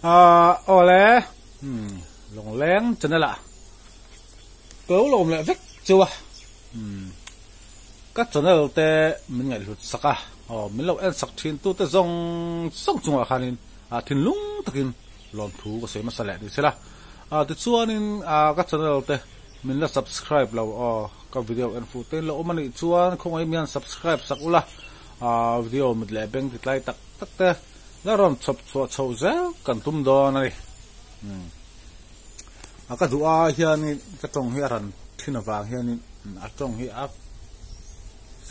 Awle Lawngleng channel ah ka lo lawm leh vek chu a, ka channel te min ngaihhlut sak a, aw min lo en sak thin tu te zawng zawng chungah khanin thinlung takin lawmthu ka sawi hmasa leh ni sela, tichuanin ka channel te min la subscribe lo aw ka video en fuh te in lo awm a nih chuan khawngaih mian subscribe sak ula, video mit leh beng ti tlai tak tak te. La rawn chhawp chhuah chhoh zel kan tum dawn a ni. A ka duh a hianin ka tawng hi a ran thin avang hianin a tawng hi a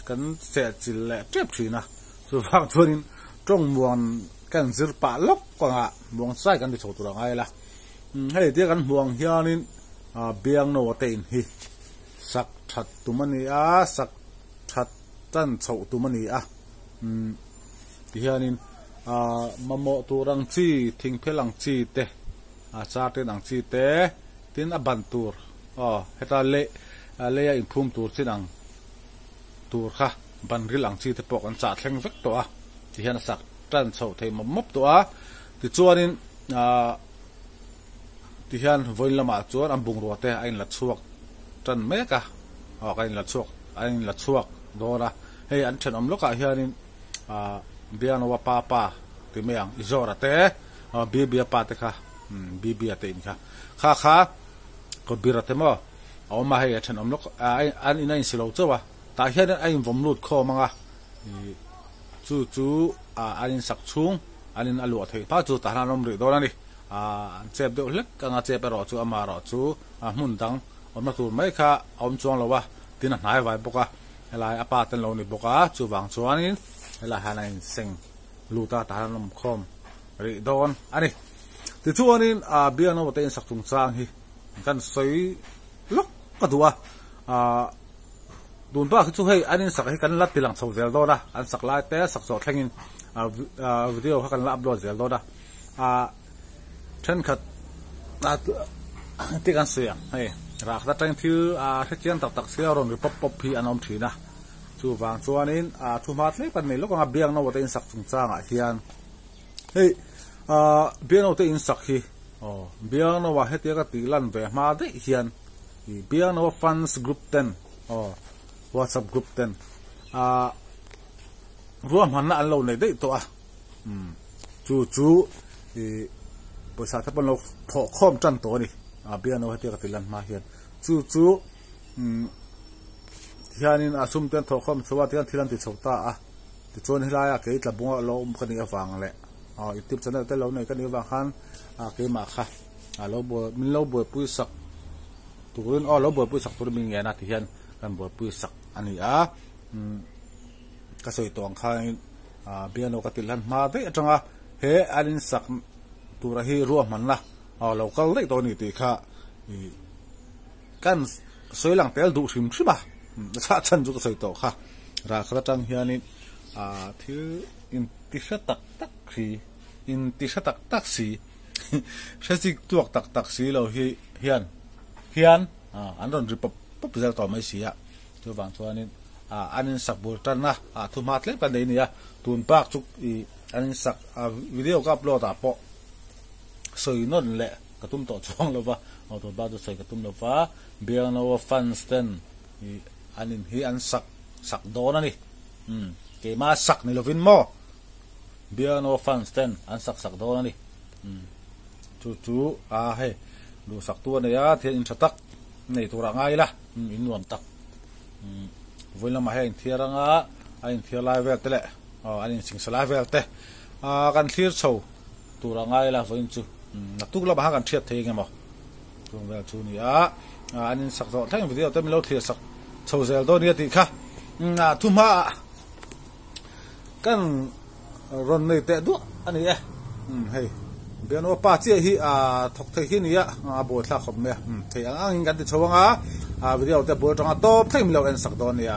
kan seh chilh leh tep thin a. Chuvang chuanin tawng muang kan zir pah lawk anga muang chai kan ti chho tur a ngai la. Hei tia kan hmuh ang hianin biangno a te in hi sak that tum a ni a, sak that tan chhoh tum a ni a. Tihianin ahh mamawh tur ang chi thingphel ang chi te ah chartin ang chi te tin a ban tur aw heta leh leia inphum tur chin ang tur kha ban ril ang chi te pawh kan chah thleng vek tawh a tihian a sak tan chhoh thei mawp mawp tawh a tichuanin ahh tihian vawiin lamah chuan an bungrua te a inla chhuak tan mek a aw ka inla chhuak a inla chhuak dawn a hei an thenawm lawkah hianin. Ahh Bianoa pa pa ti mai ang Izawra te aw Bibia pa te kha umm Bibia te in kha kha kha Kawbira te maw a awm a hei a thenawm lawk an in a insi lo chauh a tah hian a invawm lut khawm ang a ih chu chu ah an insak chhung an in a luah theih hma chu tah hian an awm rih dawn a ni ah an chep deuh hlek ang a chep erawh chu amah erawh chu a hmun dang awmna tur mai kha a awm chuang lo a tin a hnai vai bawk a. Helai a pa te an lo ni bawk a, chuvang chuanin helai hian a inseng lut a, tah hian an awm khawm rih dawn a ni. Tichuanin ah biakna te insak chungchang hi kan sawi lawk ka duh a, ah tun bak hi chu hei an insak hi kan la ti lang chho zel dawn a, an sak lai te sak zawh thlengin ah video kha kan la upload zel dawn a, ah thenkhat ah te kan sawi ang hei rah khat atangin thil ah hrechiang tak tak sia rawn ri pawp pawp hi an awm thin a chuvang chuanin ah thu hma tlem kan nei lawk ang a biakno te insak chungchangah hian hei ah biakno te insak hi aw biakno ah hetia ka tih lan ve hma daih hian ih biakno fans group ten aw whatsapp group ten ah ruahmanna an lo nei daih tawh a. Umm chu chu ih pawisa te pawh an lo thawh khawm tan tawh a ni a biakno hetia ka ti lan hma hian chu chu umm tihianin a sum te an thawh khawm chho a tihian thil an ti chho ta a tichuan helaiah kei tla bunga lo awm ka nih avang leh aw youtube channel te lo nei ka nih avang khan a keimah kha a lo buai min lo buaipui sak turin aw lo buaipui sak turin min ngen a tihian kan buaipui sak a ni a umm ka sawi tawh ang khanin. Ah piano ka tilh hlan hma daih atanga he an insak tura hi ruahmanna a lo kal daih tawh a ni tih kha ih kan sawi lang tel duh hrim hrim a chhah chhan chu ka sawi tawh kha rah khat atang hianin ah thil inti hre tak tak si inti hre tak tak si hre chik tuak tak tak si lo hi hian hian ah an rawn ri pawp pawp zel tawh mai si a chuvang chuanin. ah an insak bul tan a ah thu hma tlem kan nei a ni a tun bak chu ih an insak ah video ka upload ah pawh sawi nawn leh ka tum tawh chuang lo va aw tun bak chu sawi ka tum lo va Biangnoa fans ten ih an in hi an sak sak dawn a ni umm keimah sak ni lovin maw Biangnoa fans ten an sak sak dawn a ni umm chu chu ah hei duhsak tu a nei a thil in tha tak nei turah ngai ila umm in nuam tak. Vawiin lamah hian a inthiar anga a inthiar lai vel te leh aw an insingsa lai vel te ah kan thlir chho tur a ngai la vawiin chu naktuk lamah khan kan hriat thei eng emaw chung vel chu a ni a an insak zawh thleng video te min lo thlir sak chho zel dawn nia tih kha thu hmaah kan rawn nei teh duah a ni e hei bianua pa chiah hi ah thawk thei hi a ni a a buaithlak khawp mai a thei ang angin kan ti chho ang a ah video te bul atanga tawp thleng min lo en sak dawn a nia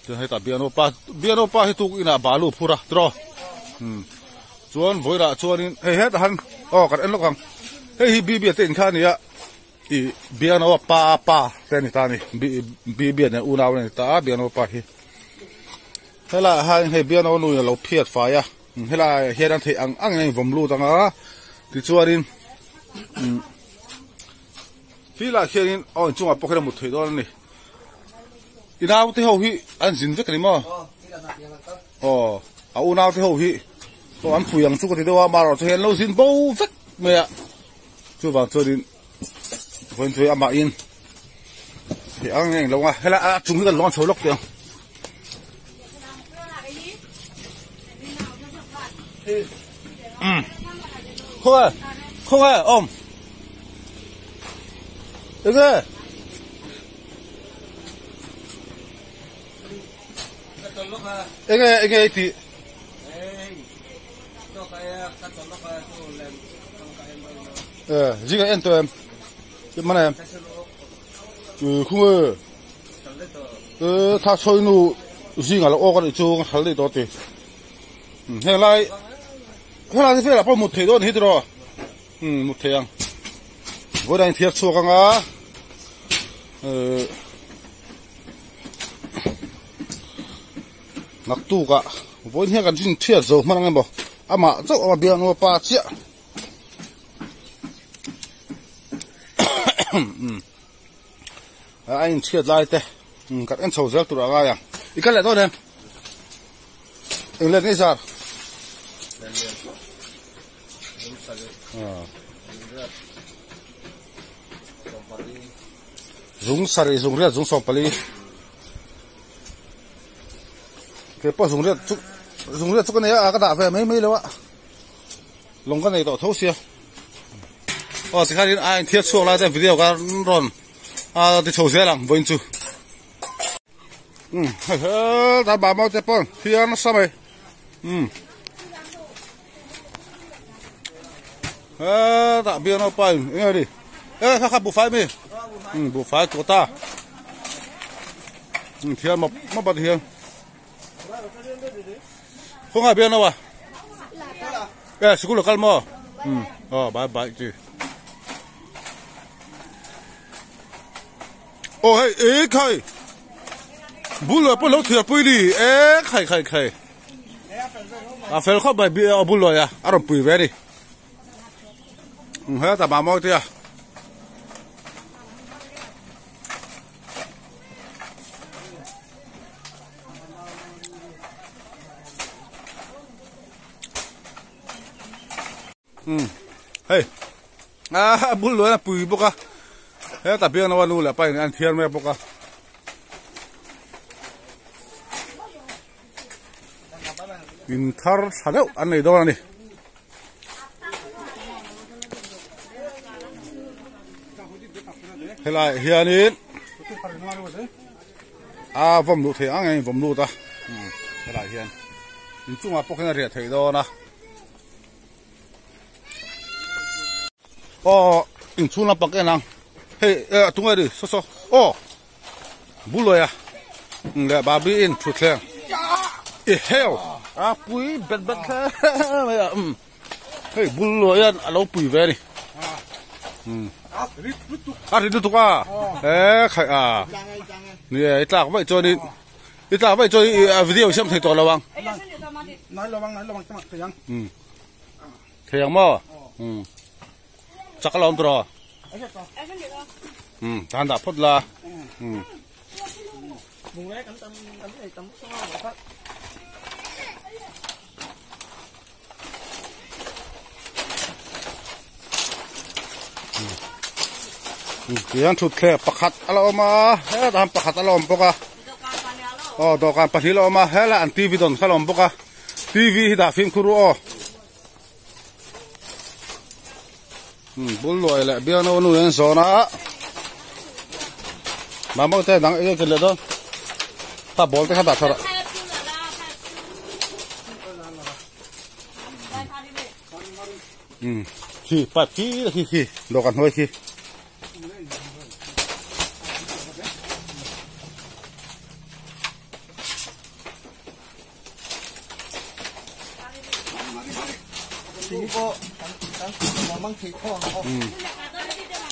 chuan hetah bianua pa bianua pa hi tuk inah balu phur a tiraw chuan vawilah chuanin hei hetah han aw kan en lawk ang hei hi bb te in kha a ni a. Ih Biangnoa pa pa te a ni ta a ni Bi Bian leh unau a ni ta a Biangnoa pa hi helaiah hian hei Biangnoa nu in a lo phiat fai a helaiah hian an theih ang ang in a invawm lut ang a. Tichuanin umm field ah khianin aw inchungah pawh khian a mut theih dawn a ni. I naute ho hi an zin vek a ni maw? Aw a unaute ho hi aw an pui ang chu ka ti deuh a amaherawh chu hei an lo zin bo vek mai a chuvang chuanin vawiin chu hei amahin hei ang nge englo a helai a chung hi kan lawn chho lawk teh ang. Umm khawnge khawnge awm enge. Enge enge i tih? Eh, zinga en tawh em? Mana em? Eh, khung e. Eh, tha choi nu zinga lo awk anih chu ka thal daih tawh ti. Heng lai heng lai te velah pawh mut theih dawn hi tiraw. Umm mut theih ang. Vawiin ah inthiar chhuak anga eh Naktuk ah vawiin hian kan rin thiat zo hman ang emaw amah chauh a biak nupa pa chiah a inthiat lai te kan en chho zel tur a ngai ang i kal leh dawn em eng let nge zar Zung sarih zung riat zung sawm pali ke pawh zung riat chu zung riat chu ka nei a ka dah ve mai mai lo a lawng ka nei tawh tho sia aw tikhanin a inthiar chhuak lai te video ka rawn a ti chho zel ang vawiin chu um hei hel ta ba mau te pawh thiar nasa mai um Hetah biak naupa in eng nge ni e kha kha buhfai mi um buhfai kawta um thiam map map a ti hian khawngaih biak naupa e sikul a kal maw um aw bye bye chi aw hei e khai bul ah pawh lo thiar pui ni e khai khai khai. A fel khawp mai bi a bul lawi a a rawn pui ve a ni hetah mah mawi te a um hei a bul lawi a pui bawk a hetah biakna nu leh pa in an thiar mek bawk a. In thar tha deuh an nei dawn a ni. Helai hianin a vawm luh theih ang engin vawm lut a helai hian inchungah pawh khian a riah theih dawn a aw inchhung lampang en ang hei tunge ri saw saw aw. Bulawi a leh Barbie in thutthleng i heu a pui bet bet hle mai a um hei Bulawi hian a lo pui ve a ni um a rit lutuk a e khaih a ni e i tlak vaih chuanin i tlak vaih chuan i video i siam thei tawh lo ang um thei ang maw um chak a lo awm tawh rawh. Um tan dah phawt la um tihian thutthleng pakhat a la awm a hetah hian pakhat a la awm bawk a aw dawhkan pahnih a la awm a helaiah an T V dawn kha a la awm bawk a T V hi dah fimkhur ru aw. Bul luai leh biang no nu an zawn a mamawh te dang enge chen leh dawn ta ball te kha dah tha rawh khi pipe khi khi khi dawhkan hnuai khi.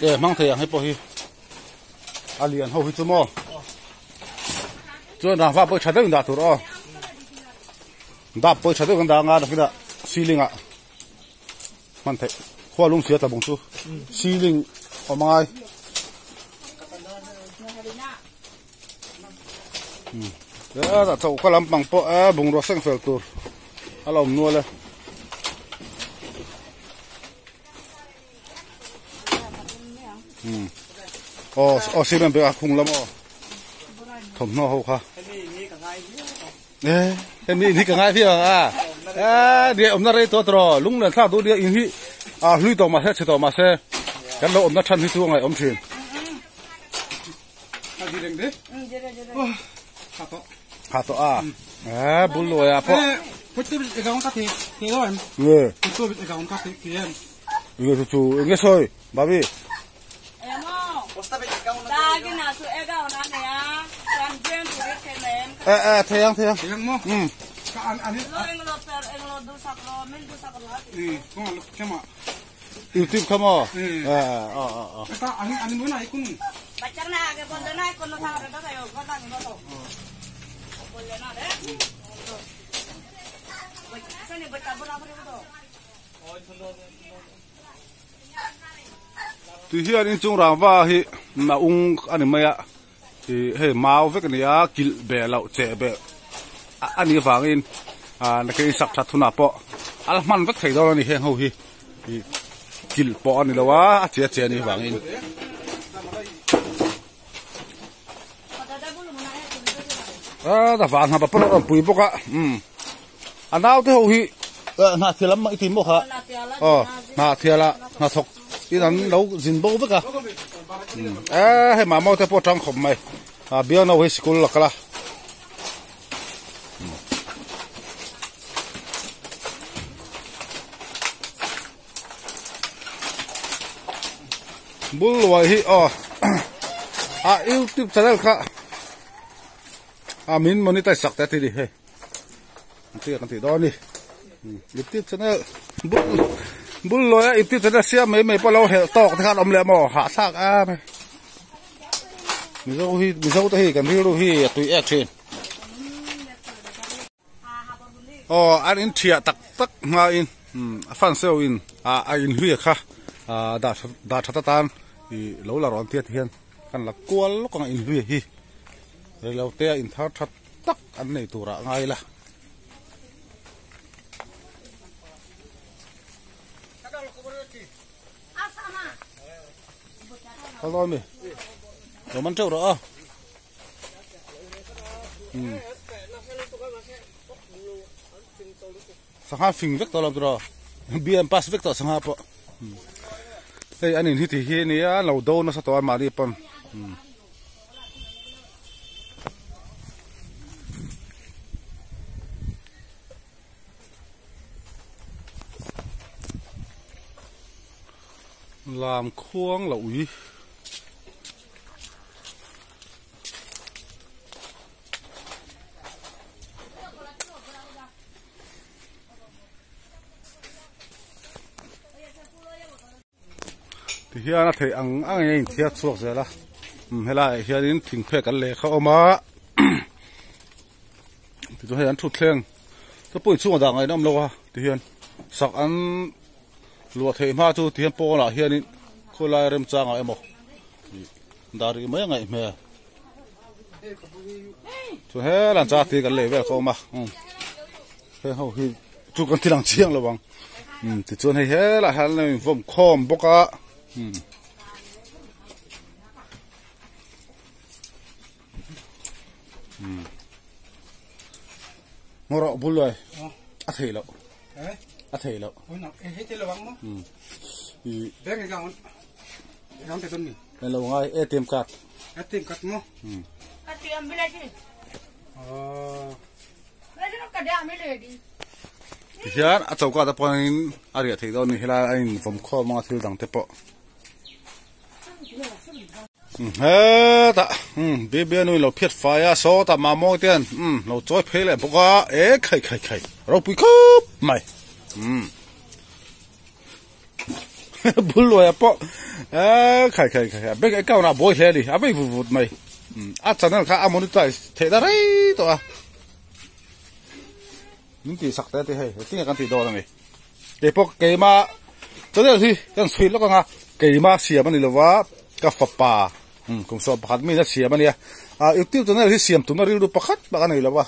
E hmang thei ang hei pawh hi a lian ho hi chu maw chuan rangva pawh tha deuh in dah tur aw dap pawh tha deuh kan dah anga nakinah ceiling ah hman theih. Khua lung sia tlabung chu ceiling awm angai. Hetah choka lampang pawh e bungrua seng fel tur a la awm nual e. Aw aw cement bag a khung lam aw thawmhnaw ho kha e hemi in hi ka ngai viau ang a e nia awmna rei tawh tawh lung len thlak duh nia in hi a hlui tawh mahse chhe tawh mahse kan lo awmna than hi chu a ngaihawm thin. Ha tawh a e bul luai ah pawh nge nge chu chu enge sawi babi e e thei ang thei ang um youtube kha maw e a a a Ti hian inchung rangva hi a ung a ni mai a ih hei mau vek a ni a kilh beh loh cheh beh a nih avangin ah nakin in sak that hunah pawh a la hman vek thei dawn a ni heng ho hi ih kilh pawh a ni lo a a che a che a nih avangin. A van hna papawr a rawn pui bawk a umm a naute ho hi hnah thial lam i ti maw kha aw hnah thial ah hnathawk in an lo zin bo vek a e hei mamau te pawh a tang khawp mai a biangno hi sikul a kal a. Bul luai hi aw a youtube channel kha a min monetize sak te a ti ni hei an ti kan tih dawn a ni youtube channel bul bul luai a youtube channel siam mai mai pawh lo helh tawk te khan awm leh maw hahthlak em a mizo hi mizo te hi kan rilru hi a tui ek thin. Aw an in thiah tak tak hmain a fan seu in a in hlui kha dah dah that atan ih lo la rawn tia ti hian kan la kual lawk ang in hlui hi reilo te a in thar that tak an nei turah a ngai la. Kal dawn mi lo man teuh rawh a. Sangha fing vek tawh lo tiraw BM pass vek tawh sangha pawh hei an in hi ti hi ania lo do nasa tawh a mahni pawn lam khuang lo ui. Ti hian a theih ang ang in a inthiar chhuak zel a umm helaiah hianin thingphek an lehkha awm a tichuan hei an thutthleng te pawh inchhungah dah ngaihna awm lo a tihian sak an luah theih hma chu tihian pawnah hianin khawilai remchangah emaw Dar rih mai a ngaih hmel. Chu helan cha ti kan lei vel kha awm a. Heng ho hi chu kan thil ang chiang lo ang. Tichuan hei helaiah hian an lo invawm khawm bawk a. Ngaw rawh bul luai a thei loh. A thei loh. Lo ngai ATM card. ATM card mo. ATM village. Oh. Tihian a choka te pawhin a riah theih dawn a ni helai a invawm khawm anga thil dang te pawh. Hetah Bible nu in lo phiat fai a sawtah mamawng te hian lo chawi phei leh bawk a e khai khai khai ropui khawp mai. Bul luaia pawh eh khai khai khai a bank account ah buai hle a ni a vei vut vut mai a channel kha a monetize theih na rei tawh a min tih sak te a ti hei tinge kan tih dawn a ni keipawh keima. Channel hi kan chhui lawk anga keima siam ani lova ka fapa kum sawm pakhat mi na siam ania ah youtube channel hi siam tumna rilru pakhat bak a nei lova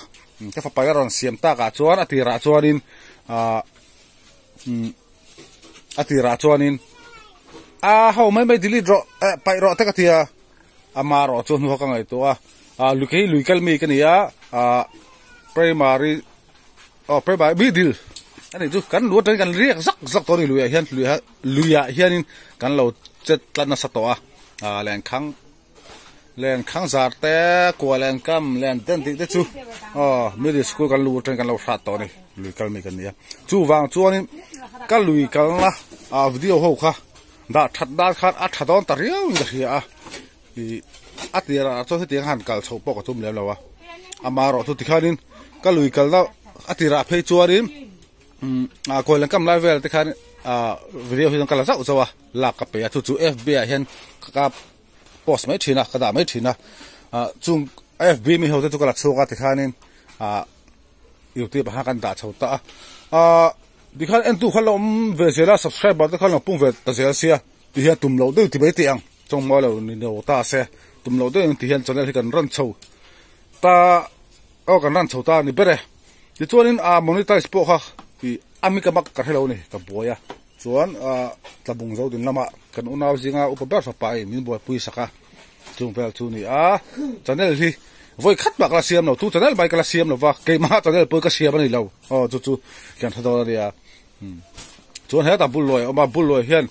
ka fapa hi a rawn siam takah chuan a tirah chuanin ah a tirah chuanin a ho mai mai delete rawh eh paih rawh te ka ti a ama erawh chu hnuah ka ngaihtuah a ah lui kei lui kal mi ka ni a ah primary aw primary middle a nih chu kan lu atangin kan riak zak zak tawh a ni luiah hian luiah luiah hianin kan lo chet tlat nasa tawh a ah lenkhang lenkhang zar te kua lenkam len den tih te chu aw middle school kan lu atangin kan lo hrat tawh a ni lui kal mi kan ni a chuvang chuanin ka lui kalna ah video ho kha dah that dan khan a tha dawn ta riau in ka hria a ih a tirah chuan hetiang han kal chhoh pawh ka tum lem lo a amaherawhchu tikhanin ka lui kalna a tirah phei chuanin umm ah kawi lam kam lai vel te khan ah video hi chuan ka la zauh zauh a lak ka peih a chu chu F B ah hian ka post mai thin a ka dah mai thin a ah chung F B mi ho te chu ka la chhuak a tikhanin ah youtube ah khan kan dah chho ta a ah tikhan entu kha la awm ve zel a subscriber te kha lo pung ve ta zel sia ti hian tum loh deuh ti mai teh ang chawngmawi lo ni lo ta se tum loh deuh ang ti hian channel hi kan rawn chho ta aw kan rawn chho ta a ni ber e tichuanin ah monetize pawh kha ih a mi ka mak ka hrelo a ni ka buai a chuan ah tlabung zo din lamah kan unau zinga upa ber fapa in min buaipui sak a chung vel chu a ni a channel hi vawi khat mah ka la siam lo tu channel mai ka la siam lo va keimah channel pawh hi ka siam a ni lo aw chu chu kan hre dawn a nia. Chuan hetah Bulluai a awm a, Bulluai hian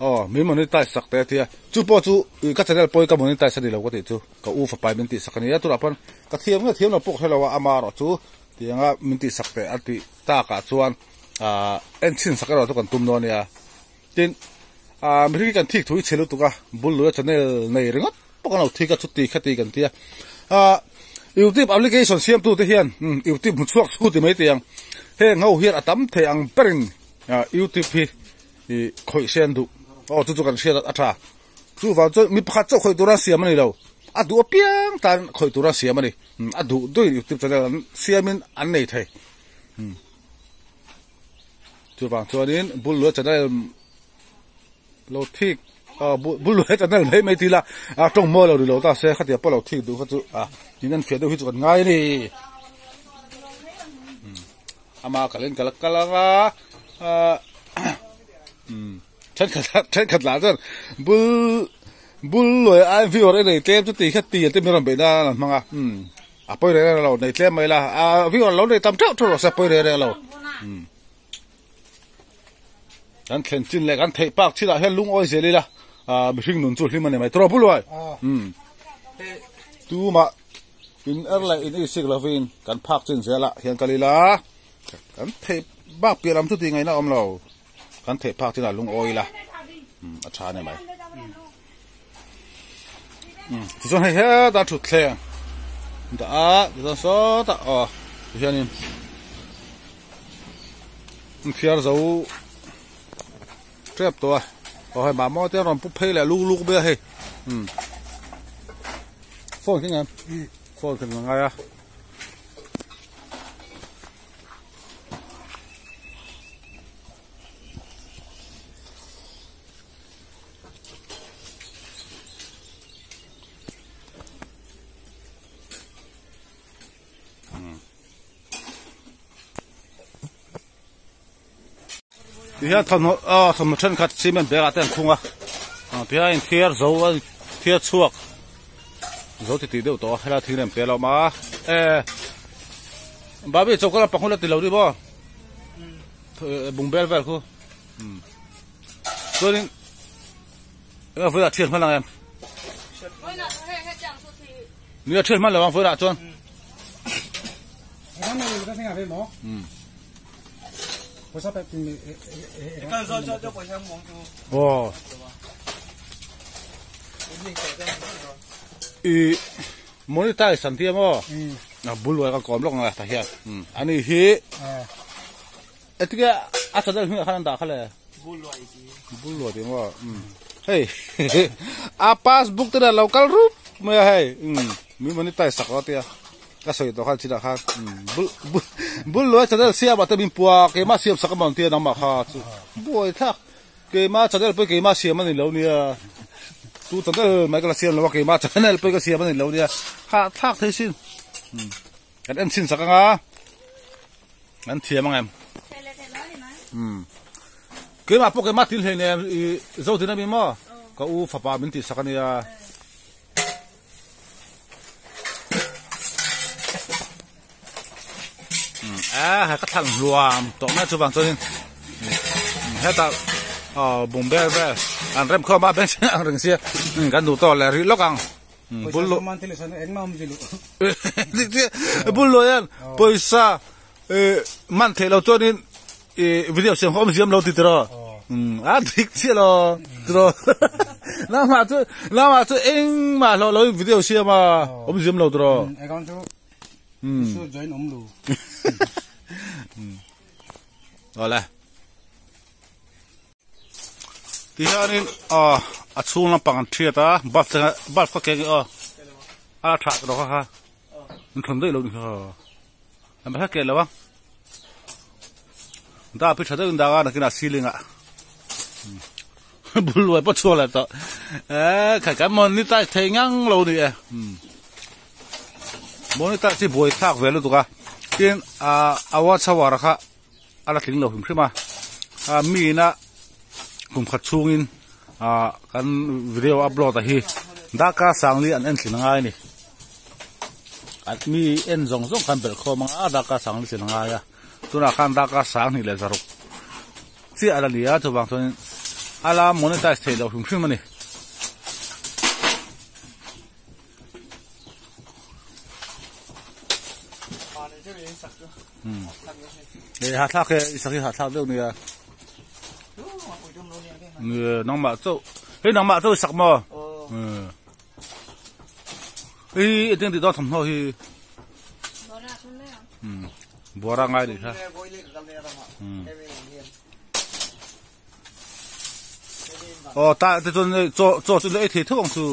aw min monetize sak teh a ti a, chu pawh chu ih ka channel pawhin ka monetize a ni lo ka tih chu ka u fapai min tih sak a ni a, tunah pawn ka thiam nge thiam lo pawh ka hre lo a, ama erawh chu tianga min tih sak teh a tih takah chuan ah en chhin sak erawh chu kan tum dawn a nia. Tin, ah mihring hi kan thik thu hi chhe lutuk a, Bulluaia channel nei ringawt pawh kan lo thik a, chuti khati kan ti a, ah youtube application siamtu te hian youtube hmu chhuak chu ti mai teh ang, heng ho hian a tam thei ang berin youtube hi ih khawih se an duh, aw chu chu kan hriat a tha, chuvang chuan mi pakhat chauh khawih tura siam a ni lo, a duh apiang tan khawih tura siam a ni, a duh duhin youtube channel an siamin an nei thei, chuvang chuanin bul lua channel. Lo thik ah bul luai channel mai mai tila a tawng mawi lo ri lo ta se khatia pawh lo thik duh kha chu a in an fiah deuh hi chu kan ngai a ni ama kalin ka la kal anga ah thenkhat thenkhat lah chuan bul bul luai ai viewer a nei tlem chu ti kha ti te min rawn beih nan an hmang a a pawi reng reng lo nei tlem mai la a viewer lo nei tam theuh theuh rawh se a pawi reng reng lo. Kan thlen chin leh kan theih pak chinah hian lungawi zel ila ah mihring nun chu hlim a ni mai tawrh bul uai umm tumah in er leh in isik lovin kan phak chin zelah hian kal ila kan theih bak piah lam chu tih ngaihna awm lo kan theih phak chinah lungawi ila umm a tha a ni mai umm tichuan hei hetah thutthleng dah a tichuan sawtah aw tihianin. Thiar zo tep tawh a aw hei mahmawh te an rawn pu phei leh luk luk mai a hei umm phone keng em phone keng a ngai a. Tihian thawmhnaw aw thawmhnaw thenkhat cement bag ah te an khung a ah tihian in thiar zo a thiar chhuak zo ti tih deuh tawh a helai thing rem te a lo awm a eh babi choka lampang hun a ti lo ni maw bungbel vel khu chuanin eng vawilah thian hman ang em Ni a thian hman lo ang vawilah chuan. Aw. I monetize an ti a maw? A bul uai ka kawm lawk ang a tah hian. Ani hi Etige a channel hmingah khan an dah kha le. Bul luai ti maw. Hei a passbook te nen lo kal rup mai a hei. Mi monetize sak lo tia. Ka sawi tawh khan chinah khan bul bul luai channel siam ah te min pua keimah siam sak a mawn tia nangmah kha chu buai thlak. Keima channel pawh keima siam a ni lo nia. Tu channel mai ka la siam lo a keima channel pawh ka siam a ni lo nia. Hahthlak thei sin. Kan en chhin sak anga kan thiam ang em. Keimah pawh keimah til hlei nen i zo tin a mi maw? Ka u fapa min tih sak a nia. A ha ka thlang hluam tawh mai chuvang chuanin hetah aw bung ber vel an rem khawm a bench ang reng sia kan duh tawh leh rih lawk ang bul lu bul luah hian pawisa man theih loh chuanin video siam kha awm ziam lo ti tiraw a dik chiah lo tiraw nangmah chu nangmah chu engmah hlawh loin video siam a awm ziam lo tiraw. Awle. Ti hianin aw a chhung lampang an thiat a bulb te bulb kha keng aw a tha ta lo kha kha an thawn daih lo ni kha an kha keh lo a da pi tha deuh in dak a nakinah ceiling ah bul luai pawh chhuak leh tawh eh khai kan monetize thei ngang lo ni e monetize hi buai thlak ve lutuk a tin ah a watch hour kha a la tling lo hrim hrim a ah mi ina kum khat chhungin ah kan video upload a hi darkar sangli an en thlin angai a ni mi en zawng zawng khan belh khawm anga darkar sangli thlin angai a tunah khan darkar sang hnih leh zaruk chiah a la ni a chuvang chuanin a la monetize theih loh hrim hrim a ni. Hei hahthlak he i sak hi hahthlak deuh nia. Nangmah chauh hei nangmah chauh i sak maw? Hei engtin tih dawn thawmhnaw hi. Buara ngai nih kha. Aw ta te chuan chaw chaw chu ei thei tho ang chu.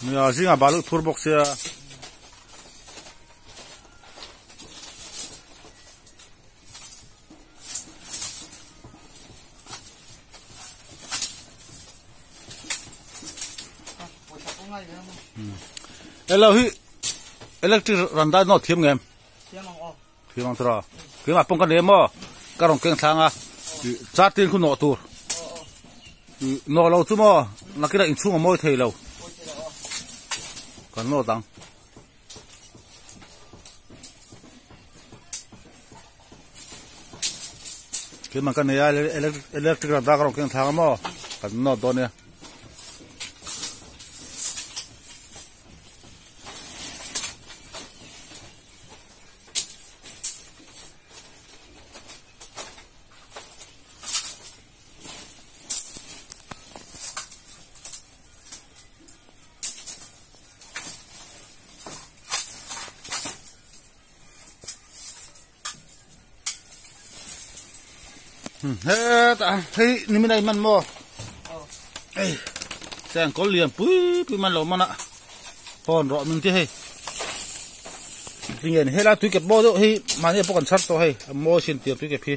Nia zingah balu phur bawk sia. Elo hi electric ran dai nawt thiam ngem thiam ang tura keimah pawng ka nei maw ka rawn keng thlang a char tin khu nawh tur nawh lo chu maw nakinah inchhung a mawi thei lo kan nawt ang. Keimah ka nei a electric ram dak a rawn keng thlak a maw kan nawt dawn nia. Hetah hei nimin a inman maw hei chuan kawl lian pui pui man lo man a hawn rawh min ti hei tinge ni helai tui kep maw deuh hi mahni ah pawh kan chhar tawh hei a mawi sin tir tui kep hi.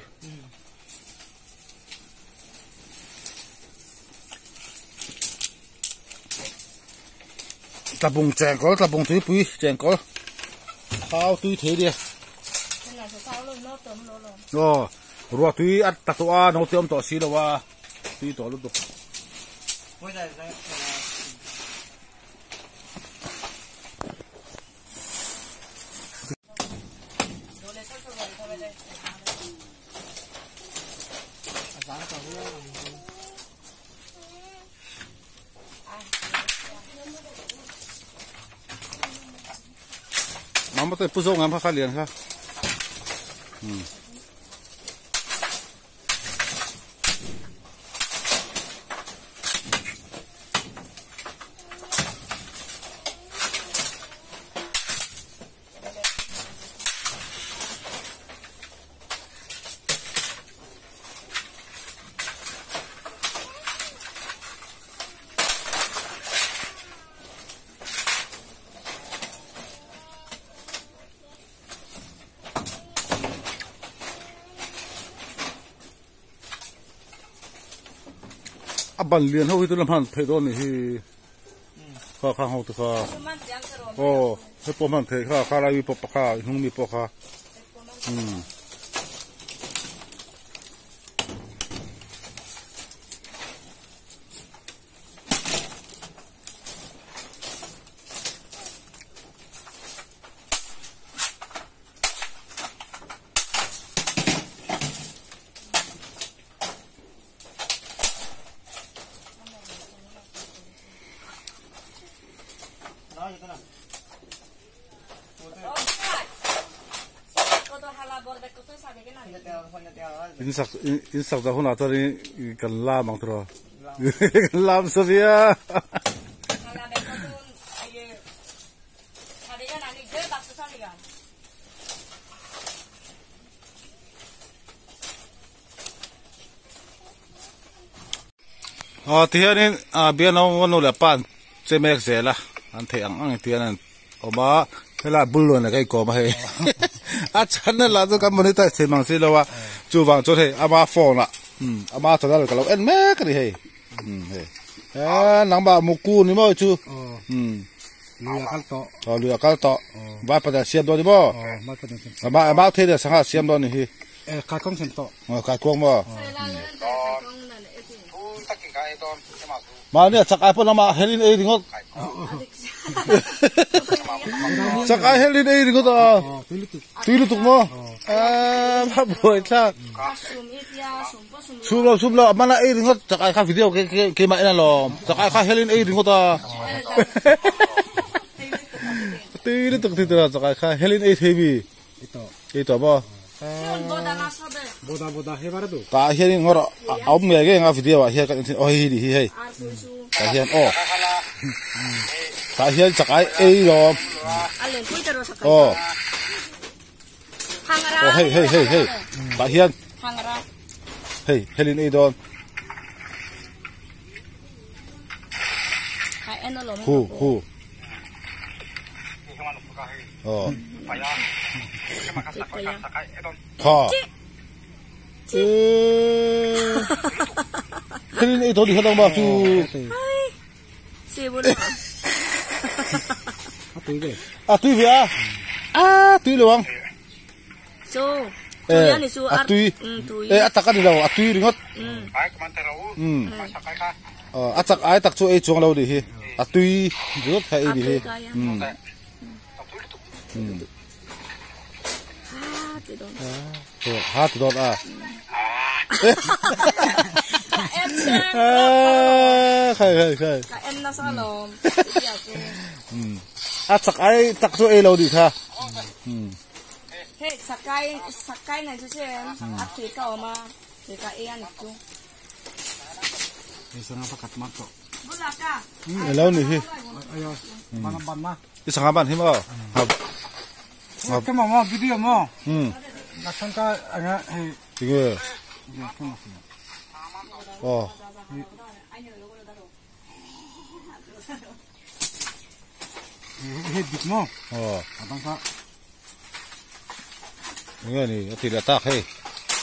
Tlabung chengkawl tlabung tuipui chengkawl phau tui thei nia aw ruah tui a ta tawh a naute awm tawh si lo a tui tawh lutuk. Mama te pu zawk ngam kha kha lian kha. ban lian ho hi chu la hman theih dawn nih hi kha khang ho te kha aw he pawh hman theih kha kha lai mi pawh pakha i hnung mi pawh kha umm. In sak in sak zawh hunah chuan in kan lam ang tiraw kan lam sa viau. Aw ti hianin ah bial naupang nu leh pa an che mek zel a an theih ang ang in tihian an awm a helai bul luan leh ka inkawm a hei a chhan lah chu kan monetize thei mang si lo a chuvang chuan hei ama phone ah ama channel ka lo en mek a ni hei hei eee nangmah mukku ni maw chu lui a kal tawh aw lui a kal tawh vai pahnih a siam dawn ni maw mau thei leh sangha a siam dawn ni hi. Kaikawng sen tawh. Kaikuang maw? Mahni a chak ai pawh lamah helin ei ringawt. Chak ai helin ei ringawt a. Tui lutuk maw? A buai thlak. Chhum lo chhum lo a mana ei ringawt chak ai kha video keimah en alawm. Chak ai kha helin ei ringawt a. Tui lutuk tih tur a chak ai kha helin ei thei mi. Ei tawh maw? Tah hianin ngawr a awm ngei ngei ang a video ah hian kan en thin aw hei hi ni hi hei tah hian aw tah hian chak ai ei lawm aw aw hei hei hei hei tah hian hei helin ei dawn hu hu. Aw. Tha. Helin ei tawh ni kha ma chu. A tui ve. A tui ve a. A tui lo ang. Chu. A tui. E a tak a ni lo a tui ringawt. A chak ai tak chu ei chuang lo ni hi. A tui ringawt kha ei ni hi. Ha ti dawn a. Khai khai khai. Ka en nasa alawm. A chak ai tak chu ei lo ni kha. Hei sakai sakai nei chu chen a thei ka awm a thei ka ei a ni chu. Hei sangha pakhat mar tawh. Elo ni hi. I sangha ban hi maw? Ka ma maw video maw? Laksan ka anga hei. Tinge. Oh. Hei dik maw? Oh. Adang ka. Nge ni a ti leh tak hei.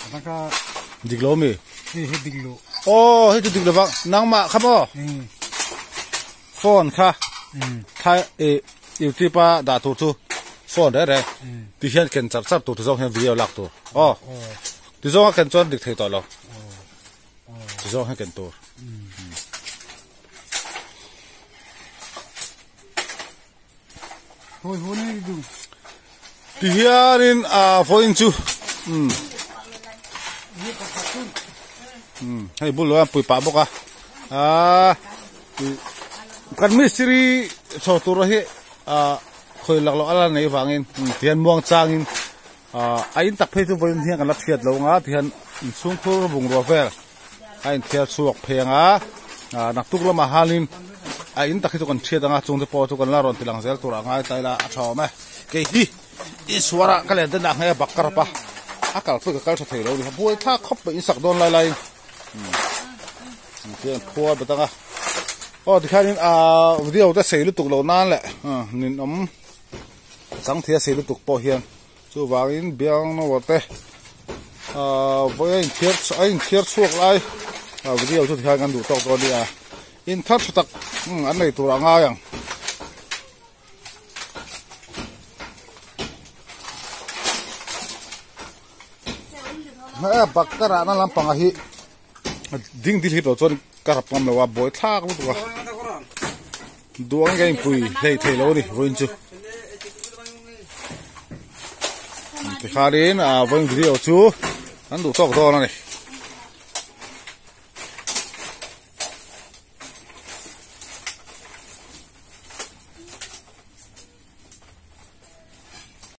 Adang ka. Dik lo mi? Hei hei dik lo. Aw hei chu dik lo vang nangmah kha maw? Phone kha thai e YouTube a dah tur chu phone reng reng ti hian ken char char tur ti zawng hian video lak tur aw ti zawng a ken chuan dik thei tawh lo ti zawng hian ken tur. Ti hianin ah vawiin chu umm umm hei bul ah pui pah bawk a aaa kan mistiri chho tur hi ah khawi lak loh a la nei vangin tihian muang changin ah a in tak phei chu vawiin hian kan la thiat lo ang a tihian inchhungkhur bungrua vel a inthiar chhuak phei ang a ah naktuk lamah hianin a in tak hi chu kan thiat ang a chungte pawh chu kan la rawn ti lang zel tur a ngai ta ila a tha awm e kei hi Isuara ka len te dah nge bak ka rap a a kal pawh ka kal tha thei lo a ni buai thlak khawp mai insak dawn lai laiin umm tihian khua bet ang a aw tikhianin ah video te sei lutuk loh nan leh ninawm chang thei a sei lutuk pawh hian. Chuvangin biang nawa te ahh vawi a inthiar a inthiar chhuak lai. A video chu tikhian kan duh tawk dawn a nia. In thar tha tak an nei tur a ngai ang. Bakka rahna lampanga hi ding dil hi tawh chuan ka rap ngam lo a buai thlak lutuk a duang ka inpui hlei thei lo a ni vawiin chu tikhanin a vawiin video chu an duh tawk dawn a ni.